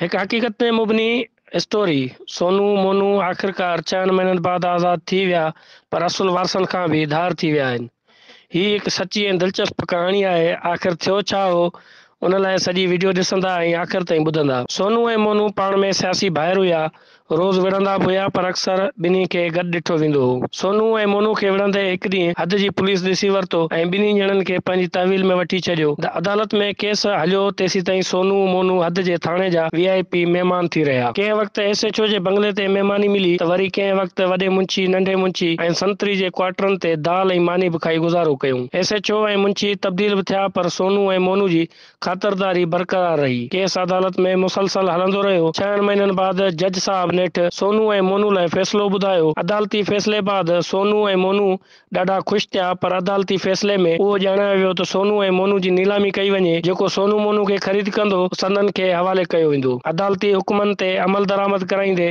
هڪ حقيقت تي مبني اسٽوري، سونو مونو آخرڪار چئن مهينن بعد آزاد ٿي ويا پر اصل وارثن کان به ڌار ٿي ويا آهن. هي هڪ سچي ۽ دلچسپ ڪهاڻي آهي آخر ٿيو ڇا هو ان لاء سڄي وڊيو ڏسندا ۽ آخر تائين ٻڌندا. سونو ۽ مونو پاڻ ۾ سياسي ڀائر هيا روز وڙهندا به هيا پر اڪثر ٻنهي کي گڏ ڏٺو ويندو هو. سونو ۽ مونو کي وڙهندي هڪ ڏينهن حد جي پوليس ڏسي ورتو ۽ ٻنهي ڄڻن کي پنهنجي تحويل ۾ وٺي ڇڏيو. عدالت ۾ ڪيس هليو تيسيتائين سونو مونو حد جي ٿاڻي جا وي آء پي مهمان ٿي رهيا. ڪنهن وقت ايس ايڇ او جي بنگلي تي مهماني ملي ته وري ڪنهن وقت وڏي منشي، ننڍي منشي ۽ سنتري جي ڪوارٽرن تي دال ۽ ماني به کائي گذارو ڪيون. ايس ايڇ او ۽ منشي تبديل به ٿيا پر سونو ۽ مونو جي خاطرداري برقرار رهي. ڪيس عدالت ۾ مسلسل هلندو رهيو. ڇهن مهينن بعد جج صاحب نيٺ سونو ۽ مونو لاء فيصلو ٻڌايو. عدالتي فيصلي بعد سونو ۽ مونو ڏاڍا خوش ٿيا پر عدالتي فيصلي ۾ اهو ڄاڻايو ويو ته سونو ۽ مونو جي نيلامي ڪئي وڃي، جيڪو سونو مونو کي خريد ڪندو سندن کي حوالي ڪيو ويندو. عدالتي حڪمن تي عملدرآمد ڪرائيندي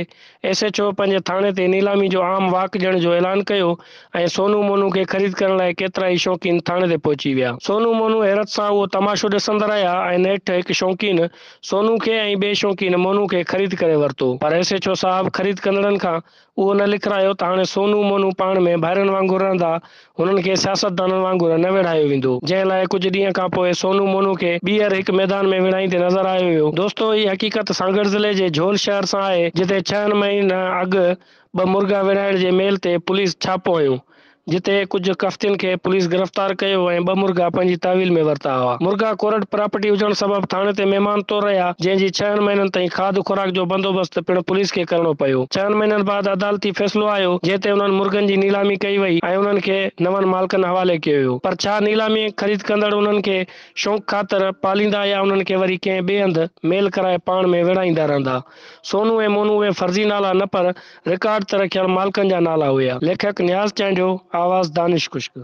ايس ايڇ او پنهنجي ٿاڻي تي نيلامي جو عام واڪ ڏيڻ جو اعلان ڪيو ۽ سونو مونو کي خريد ڪرڻ لاء ڪيترائي شوقين ٿاڻي تي پهچي ويا. سونو مونو حيرت سان اهو تماشو ڏسندا رهيا ۽ نيٺ هڪ شوقين سونو کي ۽ ٻئي شوقين مونو کي خريد ڪري ورتو پر ايس ايڇ او صاحب خريد ڪندڙن کان اهو نه لکرايو ته هاڻي سونو مونو پاڻ ۾ ڀائرن وانگر رهندا هنن کي سياستدانن وانگر نه ويڙهايو ويندو، جنهن لاء ڪجهه ڏينهن کان پوء سونو مونو کي ٻيهر هڪ ميدان ۾ وڙهائيندي نظر آيو ويو. دوستو هي حقيقت سانگهڙ ضلعي جي جهول شهر سان آهي، جتي ڇهن مهينا اڳ ٻه مرغا وڙهائڻ جي ميل تي پوليس ڇاپو هنيو، جتي ڪجهه ڪفتين کي پوليس گرفتار ڪيو ۽ ٻه مرغا پنهنجي تحويل ۾ ورتا هئا. مرغا ڪورٽ پراپرٽي هجڻ سبب ٿاڻي تي مهمان طور رهيا، جنهن جي ڇهن مهينن تائين کاڌ خوراڪ جو بندوبست پڻ پوليس کي ڪرڻو پيو. ڇهن مهينن بعد عدالتي فيصلو آيو، جنهن تي انهن مرغن جي نيلامي ڪئي وئي ۽ انهن کي نون مالڪن حوالي ڪيو ويو. پر ڇا نيلامي خريد ڪندڙ انهن کي شوق خاطر پاليندا يا انهن کي وري ڪنهن ٻئي هنڌ ميل ڪرائي پاڻ ۾ وڙهائيندا رهندا؟ سونو ۽ مونو اهي فرضي نالا نه پر رڪارڊ تي رکيل مالڪن جا نالا هيا. ليکڪ نياز چانڊيو، آواز دانش خشڪ.